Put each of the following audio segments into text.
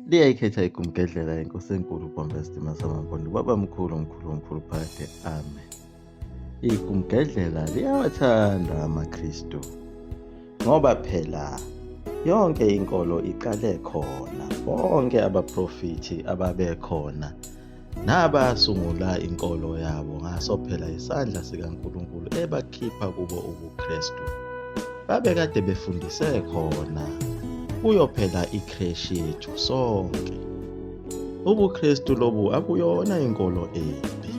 Liyayikhetha igumgedlela inkosi enkulu uBhombe Sidima samaMpondo babamkhulu mkhulu mkhulu phakade amen. Igumgedlela liyawathanda amaKristu ngoba phela yonke inkolo iqale khona bonke abaprofethi ababekhona nabasungula inkolo yabo ngaso phela isandla sikaNkulunkulu ebakhipha kubo ubuKristu babekade befundise khona kuyo phela ikreshi yethu sonke. UbuKristu lobu akuyona inkolo embi.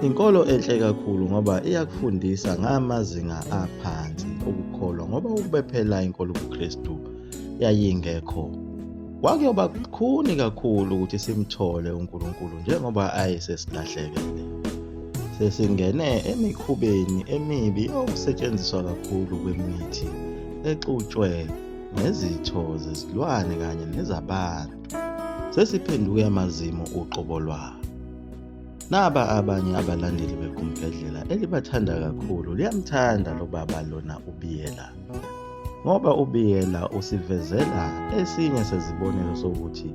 Inkolo enhle kakhulu ngoba iyakufundisa ngamazinga aphansi okukholwa ngoba ukube phela inkolo ubuKristu yayingekho kwakuyoba kukhuni kakhulu ukuthi simthole uNkulunkulu njengoba ayesesilahlekele. Sesingene emikhubeni emibi yokusetshenziswa kakhulu kwemithi exutshwe nezitho zezilwane kanye nezabantu. Sesiphenduke amazimu uqobo lwawo. Naba abanye abalandeli beGumgedlela elibathanda kakhulu liyamthanda lo baba lona uBiyela. Ngoba uBiyela usivezela esinye sezibonelo sokuthi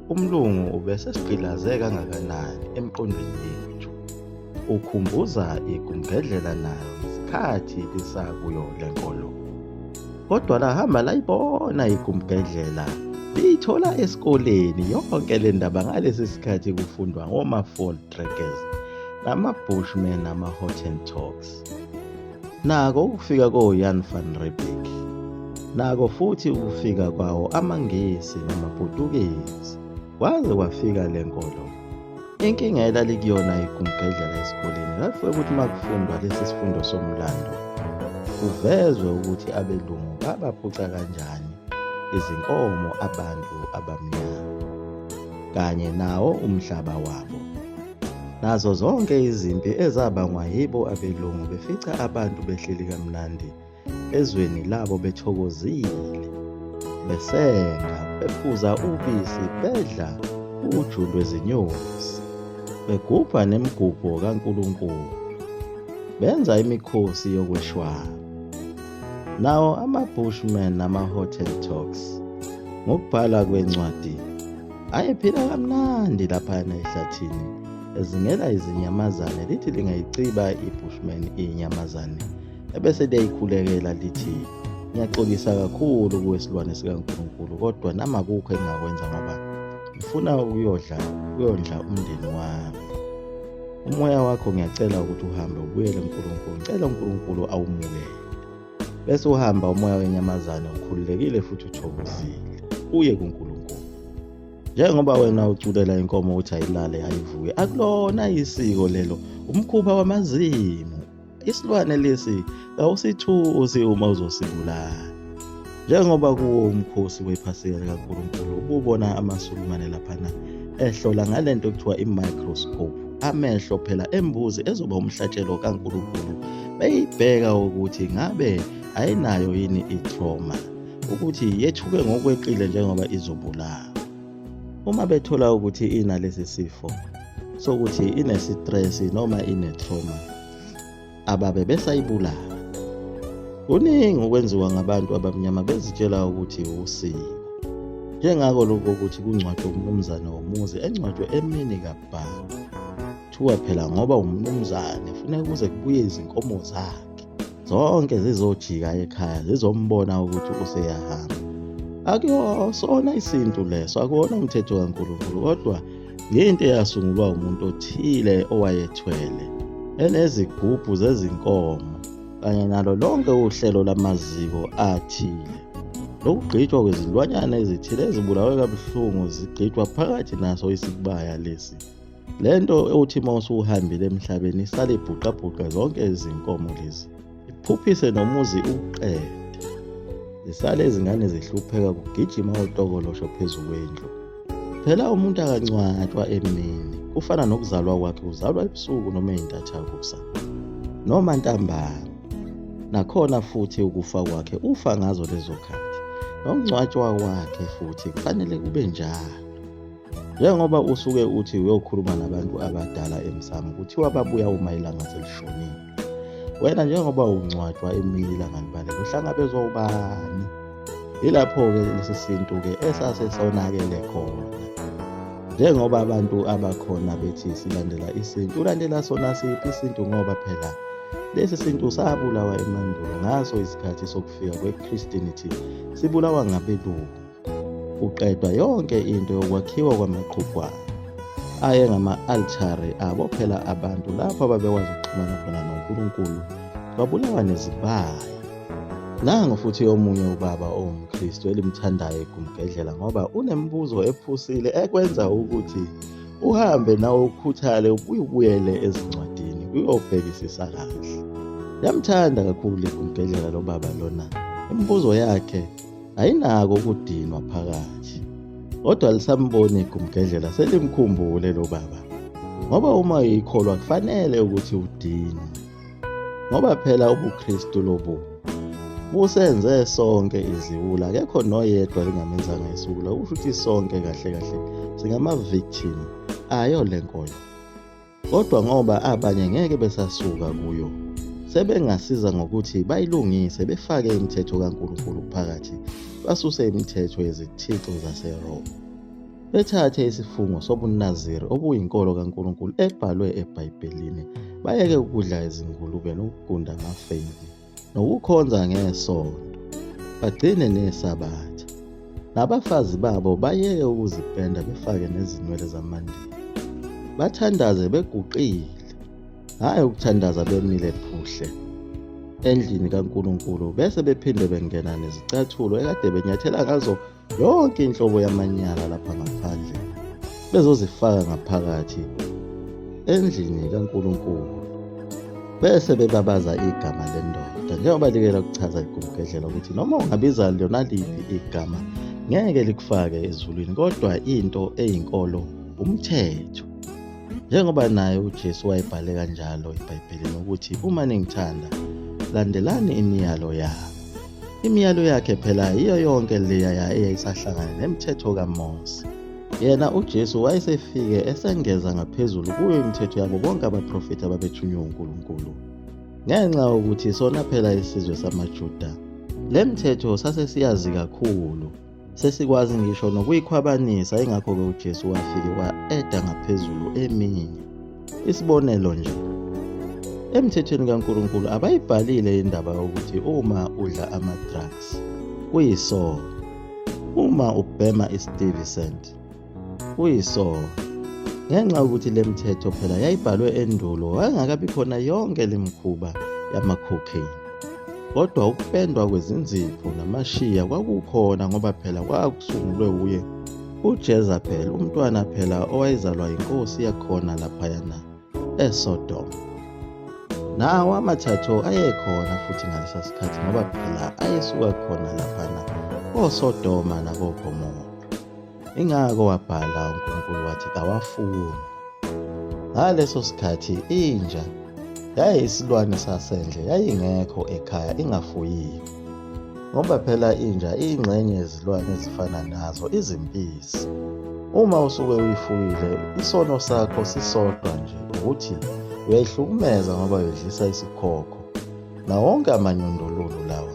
umlungu ubesesigqilaze kangakanani emqondweni yethu. Ukhumbuza iGumgedlela nayo ngesikhathi lisakuyo le nkolo. Kodwa lahamba layibona iGumgedlela liyithola esikoleni yonke le ndaba ngalesi sikhathi kufundwa ngoma-Voortrekkers nama-Bushmen nama-Hottentots. Nako ukufika ko-Jan van Riebeeck, nako futhi ukufika kwawo amaNgisi namaPutukezi, kwaze kwafika le nkolo. Inkinga elalikuyona igumgedlela esikoleni lalifike ukuthi uma kufundwa lesi sifundo somlando kuvezwe ukuthi abelungu babaphuca kanjani izinkomo abantu abamnyama kanye nawo umhlaba wabo. Nazo zonke izimpi ezabangwa yibo abelungu befica abantu behleli kamnandi ezweni labo bethokozile, besenga, bephuza ubisi, bedla uju lwezinyosi, begubha nemigubho kaNkulunkulu, benza imikhosi yokweshwama. Nawo ama-Bushmen nama-Hottentots ngokubhala kwencwadi ayephila kamnandi laphayana ehlathini ezingela izinyamazane lithi lingayiciba i-Bushman inyamazane ebese liyayikhulekela lithi ngiyaxolisa kakhulu kuwe silwane sikaNkulunkulu kodwa nami akukho engingakwenza ngoba ngifuna ukuyodla ukuyondla umndeni wami. Umoya wakho ngiyacela ukuthi uhambe ubuyele kuNkulunkulu, ngicela uNkulunkulu awumukele. Bese uhamba umoya wenyamazane ukhululekile futhi uthokozile uye kuNkulunkulu. Njengoba wena uculela inkomo ukuthi ayilale ayivuke, akulona isiko lelo, umkhuba wamazimu. Isilwane lesi kawusithusi uma uzosibulala. Njengoba kuwo umkhosi wephasika likaNkulunkulu ububona amaSulumane laphana ehlola ngale nto kuthiwa i-microscope amehlo phela embuzi ezoba umhlatshelo kaNkulunkulu beyibheka ukuthi ngabe ayinayo yini i-trauma ukuthi yethuke ngokweqile njengoba izobulawa. Uma bethola ukuthi inalesi sifo sokuthi inesitresi noma ine-trauma ababe besayibulala. Kuningi okwenziwa ngabantu abamnyama bezitshela ukuthi usiko. Njengako lokhu kokuthi kungcwatshwe umnumzane womuzi engcwatshwe emini kabha. Kuthiwa phela ngoba umnumzane funeka kuze kubuye izinkomo zakhe. Zonke zizojika ekhaya zizombona ukuthi useyahamba. Akuyosona isintu leso, akuwona umthetho kaNkulunkulu kodwa yinto eyasungulwa umuntu othile owayethwele enezigubhu zezinkomo kanye nalo lonke uhlelo lamaziko athile. Lokugqitshwa kwezilwanyana ezithile ezibulawe kabuhlungu zigqitshwa phakathi naso isibaya lesi. Le nto uthi uma usuhambile emhlabeni isale ibhuqabhuqa zonke izinkomo lezi iphuphise nomuzi uqede. Zisale izingane zihlupheka kugijima otokolosho phezu kwendlu. Phela umuntu akangcwatshwa emini, kufana nokuzalwa kwakhe uzalwa ebusuku noma eyintathakusa noma ntambama. Nakhona futhi ukufa kwakhe ufa ngazo lezo khathi. Nokungcwatshwa kwakhe futhi kufanele kube njalo. Njengoba usuke uthi uyokhuluma nabantu abadala emsamo kuthiwa babuya uma ilanga selishonile. Wena njengoba ungcwatshwa emini ilanga libalele uhlangabezwa ubani? Yilapho-ke lesi sintu-ke esase sonakele khona. Njengoba abantu abakhona bethi silandela isintu, ulandela sona siphi isintu ngoba phela lesi sintu sabulawa emandulo ngaso isikhathi sokufika kwe-Christianity sibulawa ngabelungu. Kuqedwa yonke into yokwakhiwa kwamaqhugwana ayengama-altare abophela abantu lapho ababekwazi ukuxhumana khona noNkulunkulu, kwabulawa nezibaya. Nangu futhi omunye ubaba owumKristu elimthandayo eGumgedlela ngoba unemibuzo ephusile ekwenza ukuthi uhambe nawe ukhuthale ubuye ubuyele ezincwadini uyobhekisisa kahle. Yamthanda kakhulu iGumgedlela lo baba lona. Imibuzo yakhe ayinako ukudinwa phakathi. Kodwa lisamboni iGumgedlela selimkhumbule lo baba. Ngoba uma uyikholwa kufanele ukuthi udinwe. Ngoba phela ubuKristu lobu busenze sonke iziwula, akekho noyedwa lingamenzanga isiwula. Kusho ukuthi sonke kahle kahle singama-victim ayo le nkolo. Kodwa ngoba abanye ngeke besasuka kuyo, sebengasiza ngokuthi bayilungise befake imithetho kaNkulunkulu phakathi, basuse imithetho yezithixo zaseRoma. Bethathe isifungo sobuNaziri obuyinkolo kaNkulunkulu ebhalwe eBhayibhelini, bayeke ukudla izingulube nokugunda amafembi nokukhonza ngesonto, bagcine neSabatha. Nabafazi babo bayeke ukuzipenda befake nezinwele zamandiya. Bathandaze beguqile, hhayi ukuthandaza bemile phuhle endlini kaNkulunkulu bese bephinde bengena nezicathulo ekade benyathela ngazo yonke inhlobo yamanyala lapha ngaphandle bezozifaka ngaphakathi endlini kaNkulunkulu bese bebabaza igama lendoda njengoba like lakuchaza igumgedlela ukuthi noma ungabiza lona liphi igama ngeke likufake ezulwini kodwa into eyinkolo umthetho njengoba naye uJesu wayebhale kanjalo eBhayibhelini ukuthi uma ningithanda landelani imiyalo yami. Imiyalo yakhe phela yiyo yonke leya eyayisahlangane nemithetho kaMose. Yena uJesu wayesefike esengeza ngaphezulu kuyo imithetho yabo bonke abaprofethi ababethunywe uNkulunkulu. Ngenxa yokuthi sona phela isizwe samaJuda, le mithetho sase siyazi kakhulu, sesikwazi ngisho nokuyikhwabanisa, ingakho-ke uJesu wafike wa-eda ngaphezulu eminye. Isibonelo nje, emthethweni kaNkulunkulu abayibhalile indaba yokuthi uma udla ama-drugs kuyisono, uma ubhema i-Stuyvesant kuyisono. Ngenxa yokuthi le mithetho phela yayibhalwe endulo, wayengakabi khona yonke le mikhuba yama-cocaine. Kodwa ukupendwa kwezinzipho namashiya kwakukhona ngoba phela kwakusungulwe wuye uJezebel, umntwana phela owayezalwa yinkosi yakhona laphayana eSodoma. Nawo amathathu ayekhona futhi ngalesa sikhathi ngoba phela ayesuka khona laphana koSodoma nakoGomora. Ingakho wabhala uNkulunkulu wathi kawafuni. Ngaleso sikhathi inja yayiyisilwane sasendle yayingekho ekhaya ingafuyiwe. Ngoba phela inja iyingxenye yezilwane ezifana nazo izimpisi. Uma usuke uyifuyile isono sakho sisodwa nje ukuthi uyayihlukumeza ngoba uyidlisa isikhokho. Nawonke amanyundululu lawa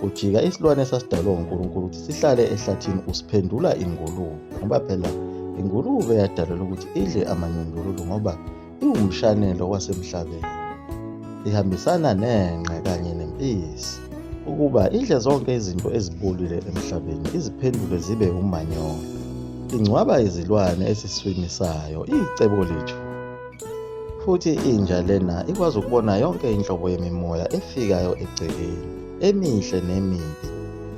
ujika isilwane esasidalwe uNkulunkulu ukuthi sihlale ehlathini usiphendula ingulube ngoba phela ingulube yadalelwa ukuthi idle amanyundululu ngoba iwumshanelo wasemhlabeni. Ihambisana nenqe kanye nempisi ukuba idle zonke izinto ezibolile emhlabeni iziphendule zibe umanyolo. Ingcwaba izilwane esiswini sayo iyicebo lethu. Futhi inja lena ikwazi ukubona yonke inhlobo yemimoya efikayo egcekeni, emihle nemibi.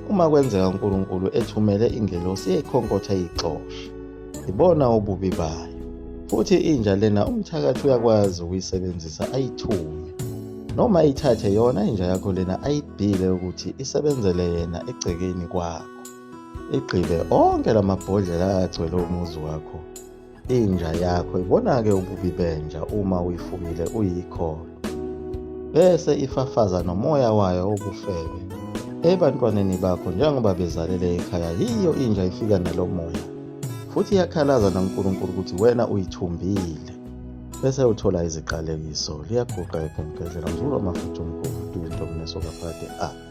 Uma kwenzeka uNkulunkulu ethumele ingelosi iyayikhonkotha iyixoshe. Ibona ububi bayo. Futhi inja lena umthakathi uyakwazi ukuyisebenzisa ayithume. Noma ayithathe yona inja yakho lena ayibhile ukuthi isebenzele yena egcekeni kwakho. Igqibe onke lamabhodlela agcwele umuzi wakho. Inja yakho ibona-ke ububi benja uma uyifuyile uyikholwa. Bese ifafaza nomoya wayo wobufebe ebantwaneni bakho njengoba bezalele ekhaya. Yiyo inja ifika nalo moya futhi iyakhalaza nakuNkulunkulu ukuthi wena uyithumbile. Bese uthola iziqalekiso. Liyaguqa egumgedlela mzulu wamafutha umgovu duwe ntombi nesoka phakade. Amen.